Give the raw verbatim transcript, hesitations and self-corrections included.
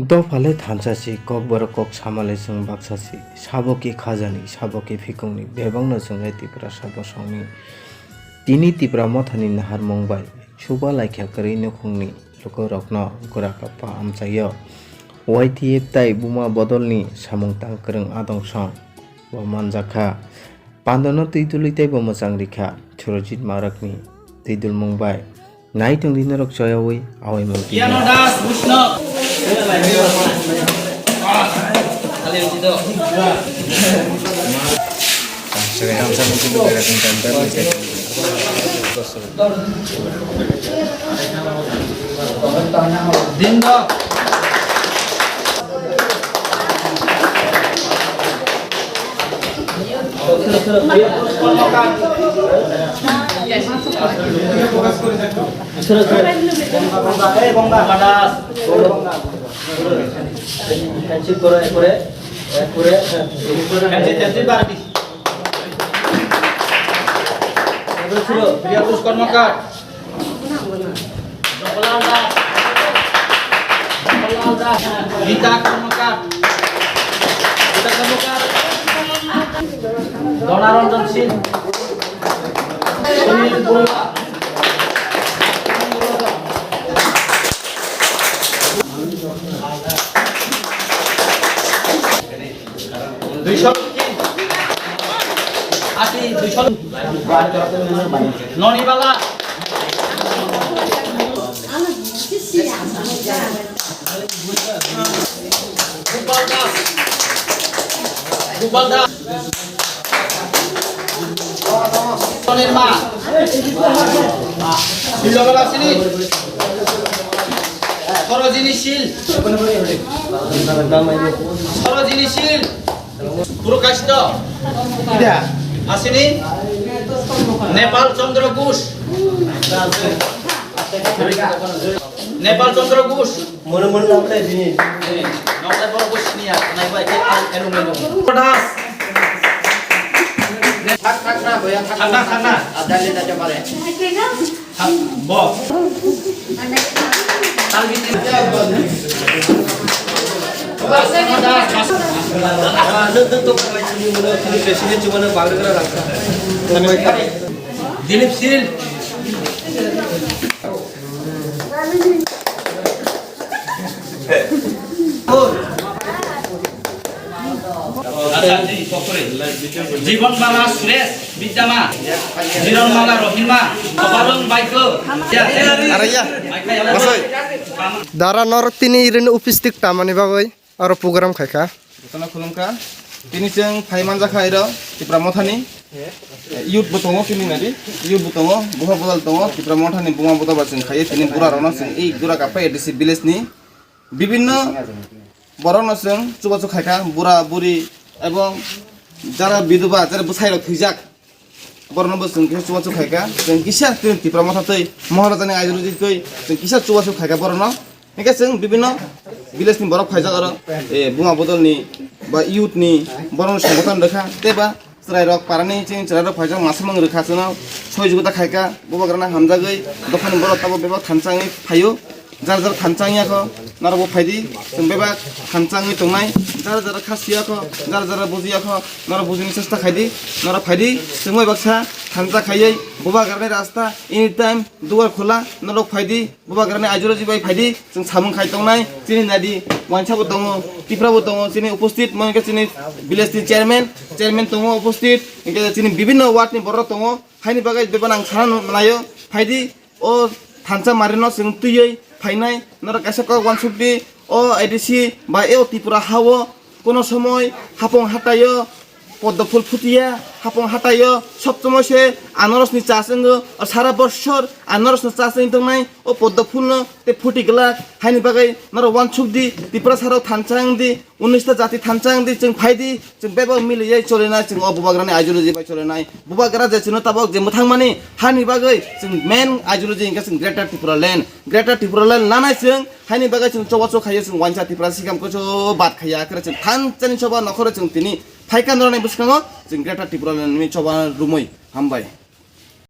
Dophale thansa si, kokborok kok samale chwng baksa si, sabo khe khajani, sabo khe phikungni, bebakno chwnglai Tiprasa bosongni. Tini Tipra mothani naharmung bai chuba laikha kwrwi nukhungni lukurokno gura kappa amchaio. Y T F tai buma bodolni samung tang kwrwng adong song bo manjakha. Pandano twi dulwi teibo mwchang rikha Surojit Marakni twi dulmung bai. Nai tongdi norok choyawi awai mangpili. Yano Das Bushno. Dindo. Priyapush Karmakar. Jawaharlal Das. Jawaharlal Das. Gita Karmakar. Gita Karmakar. Dona Ranjan Singh. Sunil Burla. Duisho. Asi, duisho. Noni bala. Gopal Das. Gopal Das. Nirma. Silo bala sini. Sorojini Sil. Sorojini Sil. Prokashito. Asini. Nepal Chandra Ghosh. Nepal Chandra Ghosh. Mone mone nokle bini. Nokle borok bo sini ya, nai bai ke al elu melu. Das. Thak thak na boya thak. Thak na, thak na. Adali da jabare. Bo. Dilip Sil. Jibon Mala Suresh, Bidyama, Jiron Mala Rohima, Obarong Baiko. Araya, masoi. Dara norok tini irin upistik tamani bagoi aro program khaikha. Jotono khulumkha. Tini chwng phai manjakha iro Tipra Mothani. Youth bo tongo, chini nadi. Youth bo tongo, buha bodol tongo, Tipra Mothani buma bodol ba chwng khaiye tini bura rokno chwng ei gura kapha A D C village ni. Bibinno borokno chwng chubachu khaikha, bura buri ebong jara biduba, jara bwsai rok thwijak, borokno bo chwng kisa chubachu khaikha. Chwng kisa twi Tipra Motha twi, Maharajani ideology twi chwng kisa chubachu khaikha borokno. Hingke chwng bibinno village ni borok phaijak aro, eh, buma bodol ni ba youth ni borokno songothon rwkha tei ba chwrairok parani chini chwrairok phaijak masamung rwkha chwngno soi juguta khaikha, bubagrano hamjagwi dophani borok tabuk bebak thansa wngwi phaio. Jar jar thansa wngya kho, norok bo phaidi, chwng bebak thansa wngwi tongnai. Jara jara kha siya kho, jara jara bujiya kho, norok bujini chesta khaidi, norok phaidi, chwng bai baksa thansa khaiwi bubagrani rasta anytime duar khola, norok phaidi, bubagrani ideology bai phaidi, chwng samung khai tongnai. Chini nadi, wansa bo tongo, Tipra bo tongo, chini uposthit, mo hingke chini village ni chairman, chairman tongo uposthit, hingke chini bibinno ward ni borok tongo. Haini bagwi bebak ang sana naio, phaidi, o thansa marino chwng twiwi phainai, norok kaisa kok uansukdi, o A D C bai o Tripura hao kono somoi hapong hataio poddo phul phutiya, hapong hataio sob somoi se anorosni chas wngo, o sara bossor anorosno chas wngwi tongnai, o poddo phulno tei phuti glak. Haini bagwi norok uansukdi, Tiprasarok thansa wngdi, unnista jati thansa wngdi, chwng phaidi, chwng bebak miliwi cholinai, chwng o bubagrani ideology bai cholinai. Bubagra je chwngno tabok je mwthangmani hani bagwi chwng main ideology hwnkhe chwng Greater Tripura Land. Greater Tripura Land lanai chwng, haini bagwi chwng choba chok khaio, chwng wansa Tripura sikam kocho bad khaiya, khe chwng thansani choba nokhoro chwng tini phaikha norokni bwskango chwng Greater Tripura Land ni choba rumui. Hambai.